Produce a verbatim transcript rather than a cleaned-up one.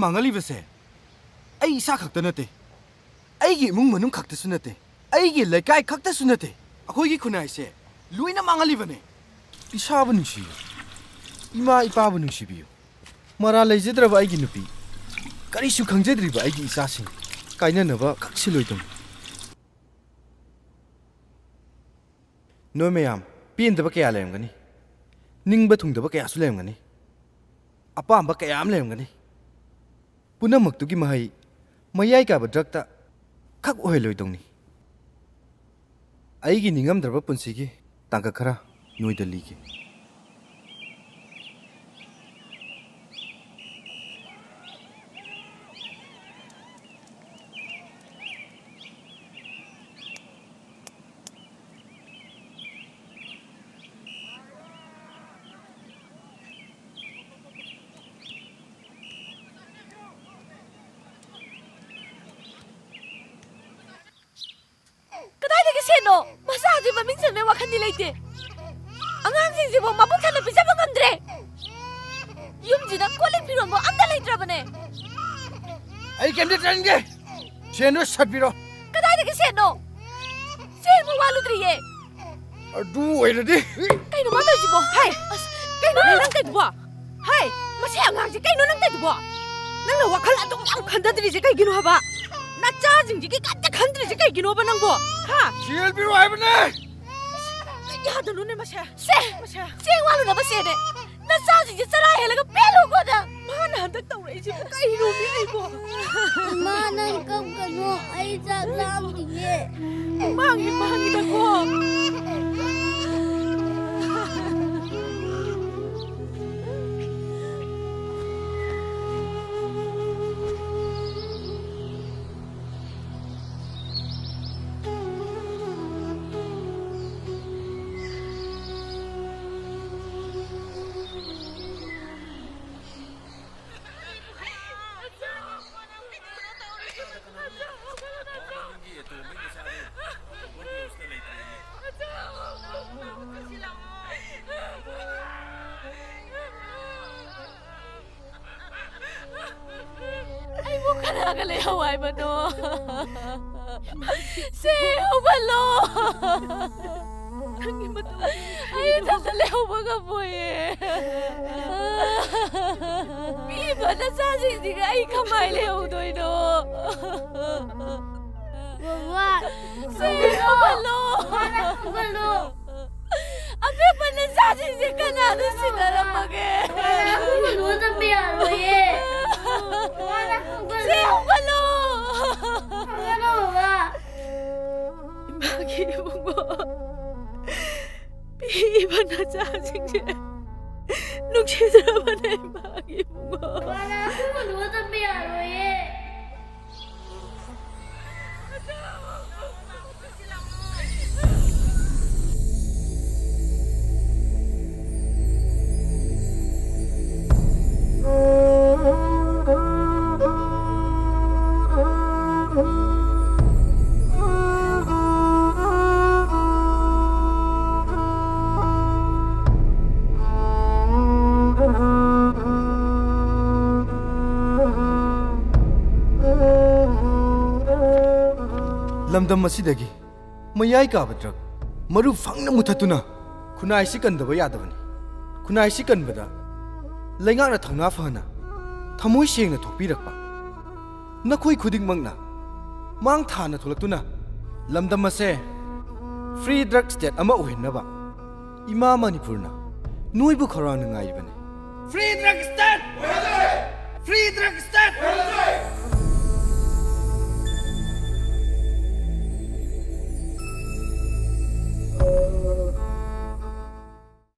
ꯃꯥꯡꯍꯜꯂꯤꯕꯁꯦ ꯑꯩ ꯏꯁꯥ ꯈꯛꯇ ꯅꯠꯇꯦ, ꯑꯩꯒꯤ ꯏꯃꯨꯡ ꯃꯅꯨꯡ ꯈꯛꯇꯁꯨ ꯅꯠꯇꯦ, ꯑꯩꯒꯤ ꯂꯩꯀꯥꯏ ꯈꯛꯇꯁꯨ ꯅꯠꯇꯦ, ꯑꯩꯈꯣꯏꯒꯤ ꯈꯨꯟꯅꯥꯏꯁꯦ ꯂꯣꯏꯅ ꯃꯥꯡꯍꯜꯂꯤꯕꯅꯦ꯫ ꯏꯁꯥꯕꯨ ꯅꯨꯡꯁꯤꯌꯨ, ꯏꯃꯥ ꯏꯄꯥꯕꯨ ꯅꯨꯡꯁꯤꯕꯤꯌꯨ꯫ ꯃꯔꯥꯜ ꯂꯩꯖꯗ꯭ꯔꯕ ꯑꯩꯒꯤ ꯅꯨꯄꯤ, ꯀꯔꯤꯁꯨ ꯈꯪꯖꯗ꯭ꯔꯤꯕ ꯑꯩꯒꯤ ꯏꯆꯥꯁꯤꯡ ꯀꯥꯏꯅꯅꯕ ꯈꯛ ꯁꯤꯜꯂꯣꯏꯗꯧꯅꯤ꯫ ꯅꯣꯏ ꯃꯌꯥꯝ ꯄꯦꯟꯗꯕ ꯀꯌꯥ ꯂꯩꯔꯝꯒꯅꯤ, ꯅꯤꯡꯕ ꯊꯨꯡꯗꯕ ꯀꯌꯥꯁꯨ ꯂꯩꯔꯝꯒꯅꯤ, ꯑꯄꯥꯝꯕ ꯀꯌꯥ ꯑꯃ ꯂꯩꯔꯝꯒꯅꯤ꯫ ꯄꯨꯝꯅꯃꯛꯇꯨꯒꯤ ꯃꯍꯩ ꯃꯌꯥꯏ ꯀꯥꯕ ꯗ꯭ꯔꯛꯇ ꯈꯛ ꯑꯣꯏꯍꯜꯂꯣꯏꯗꯧꯅꯤ꯫ ꯑꯩꯒꯤ ꯅꯤꯡꯉꯝꯗ꯭ꯔꯕ ꯄꯨꯟꯁꯤꯒꯤ ꯇꯥꯡꯀꯛ ꯈꯔ ꯅꯣꯏꯗ ꯂꯤꯒꯦ꯫ ꯀꯗꯥꯏꯗꯒꯤ ꯁꯦꯟꯅꯣ? ꯃꯆꯥꯁꯤ ꯃꯃꯤꯡ ꯆꯟꯕꯩ ꯋꯥꯈꯜꯗꯤ ꯂꯩꯇꯦ꯫ ꯑꯉꯥꯡꯁꯤꯡꯁꯤꯕꯨ ꯃꯄꯨꯛ ꯊꯟꯅ ꯄꯤꯖꯕ ꯉꯝꯗ꯭ꯔꯦ꯫ ꯌꯨꯝꯁꯤꯗ ꯀꯣꯜ ꯂꯤꯛ ꯐꯤꯔꯣꯟꯕꯨ ꯑꯝꯇ ꯂꯩꯇ꯭ꯔꯕꯅꯦ꯫ ꯑꯩ ꯀꯩꯝꯇ ꯆꯟꯒꯦ꯫ ꯁꯦꯟꯗꯣ ꯁꯠꯄꯤꯔꯣ꯫ ꯀꯗꯥꯏꯗꯒꯤ ꯁꯦꯟꯅꯣ? ꯁꯦꯟꯕꯨ ꯋꯥꯠꯂꯨꯗ꯭ꯔꯤꯌꯦ꯫ ꯑꯗꯨ ꯑꯣꯏꯔꯗꯤ꯫ ꯀꯩꯅꯣ ꯃꯥ ꯇꯧꯔꯤꯁꯤꯕꯣ? ꯍꯥꯏ, ꯑꯁ, ꯀꯩꯅꯣ ꯅꯪ ꯇꯧꯔꯤꯗꯨꯕꯣ? ꯍꯥꯏ, ꯃꯁꯤ ꯑꯉꯥꯡꯁꯤ ꯀꯩꯅꯣ ꯅꯪ ꯇꯧꯔꯤꯗꯨꯕꯣ? ꯅꯪꯅ ꯋꯥꯈꯜ ꯑꯗꯨꯛ ꯌꯥꯝ ꯈꯟꯊꯗ꯭ꯔꯤꯁꯦ ꯀꯩꯒꯤꯅꯣ ꯍꯥꯏꯕ? ꯅꯆꯥꯁꯤꯡꯁꯤꯒꯤ ꯀꯩꯝꯇ ꯈꯟꯗ꯭ꯔꯤꯁꯦ ꯀꯩꯒꯤꯅꯣꯕ ꯅꯪꯕꯣ? ꯍꯥ? ꯁꯦꯜ ꯄꯤꯔꯣ ꯍꯥꯏꯕꯅꯦ! ꯀꯩ ꯌꯥꯗꯅꯣꯅꯦ ꯃꯁꯦ? ꯁꯦ, ꯃꯁꯦ꯫ ꯆꯦꯡ ꯋꯥꯠꯂꯨꯅꯕ ꯁꯦꯟꯅꯦ꯫ ꯅꯆꯥꯁꯤꯡꯁꯦ ꯆꯔꯥ ꯍꯦꯜꯂꯒ ꯄꯦꯜꯂꯨꯀꯣ ꯅꯪ꯫ ꯃꯥꯅ ꯍꯟꯗꯛ ꯇꯧꯔꯛꯏꯁꯤꯕꯨ ꯀꯩꯅꯣꯃꯤ ꯑꯩꯕꯣ? ꯏꯃꯥ, ꯅꯪ ꯀꯞꯀꯅꯣ, ꯑꯩ ꯆꯥꯛ ꯂꯥꯝꯗꯤꯌꯦ꯫ ꯃꯥꯡꯉꯤ, ꯃꯥꯡꯉꯤꯗꯀꯣ꯫ ꯂꯩꯍꯧ ꯍꯥꯏꯕꯅꯣ? ꯁꯦ, ꯍꯧꯒꯠꯂꯣ꯫ ꯅꯪꯒꯤ ꯃꯇꯧ ꯑꯩ ꯏꯊꯟꯇ ꯂꯩꯍꯧꯕ ꯉꯝꯃꯣꯏꯌꯦ꯫ ꯄꯤꯛꯏꯕ ꯅꯆꯥꯁꯤꯡꯁꯤꯒ ꯑꯩ ꯀꯃꯥꯏ ꯂꯩꯍꯧꯗꯣꯏꯅꯣ? ꯃꯃꯥ, ꯁꯦ, ꯍꯧꯒꯠꯂꯣ꯫ ꯃꯃꯥ, ꯍꯧꯒꯠꯂꯣ꯫ ꯑꯄꯤꯛꯄ ꯅꯆꯥꯁꯤꯡꯁꯦ ꯀꯅꯥꯅ ꯁꯤꯟꯅꯔꯝꯃꯒꯦ? ꯃꯃꯥ, ꯍꯧꯒꯠꯂꯣ, ꯆꯠꯄ ꯌꯥꯔꯣꯏꯌꯦ꯫ ꯃꯃꯥ, ꯍꯧꯒꯠꯂꯣ꯫ ꯁꯦ, ꯍꯧꯒꯠꯂꯣ꯫ ꯍꯧꯒꯠꯂꯣ, ꯃꯃꯥ꯫ ꯏꯃꯥꯒꯤ ꯏꯕꯨꯡꯉꯣ, ꯄꯤꯛꯏꯕ ꯅꯆꯥꯁꯤꯡꯁꯦ ꯅꯨꯡꯁꯤꯗ꯭ꯔꯕꯅꯦ, ꯏꯃꯥꯒꯤ ꯏꯕꯨꯡꯉꯣ꯫ ꯃꯃꯥ, ꯍꯧꯒꯠꯂꯣ, ꯆꯠꯄ ꯌꯥꯔꯣꯏꯌꯦ꯫ ꯂꯝꯗꯝ ꯑꯁꯤꯗꯒꯤ ꯃꯌꯥꯏ ꯀꯥꯕ ꯗ꯭ꯔꯒ ꯃꯔꯨ ꯐꯪꯅ ꯃꯨꯊꯠꯇꯨꯅ ꯈꯨꯟꯅꯥꯏꯁꯤ ꯀꯟꯗꯕ ꯌꯥꯗꯕꯅꯤ꯫ ꯈꯨꯟꯅꯥꯏꯁꯤ ꯀꯟꯕꯗ ꯂꯩꯉꯥꯛꯅ ꯊꯧꯅꯥ ꯐꯅ ꯊꯃꯣꯏ ꯁꯦꯡꯅ ꯊꯣꯛꯄꯤꯔꯛꯄ ꯅꯈꯣꯏ ꯈꯨꯗꯤꯡꯃꯛꯅ ꯃꯥꯡ ꯊꯥꯅ ꯊꯣꯛꯂꯛꯇꯨꯅ ꯂꯝꯗꯝ ꯑꯁꯦ free drug state ꯑꯃ ꯑꯣꯏꯍꯟꯅꯕ ꯏꯃꯥ ꯃꯅꯤꯄꯨꯔꯅ ꯅꯣꯏꯕꯨ ꯈꯧꯔꯥꯡꯅ ꯉꯥꯏꯔꯤꯕꯅꯤ꯫ Free drug state! Free drug state!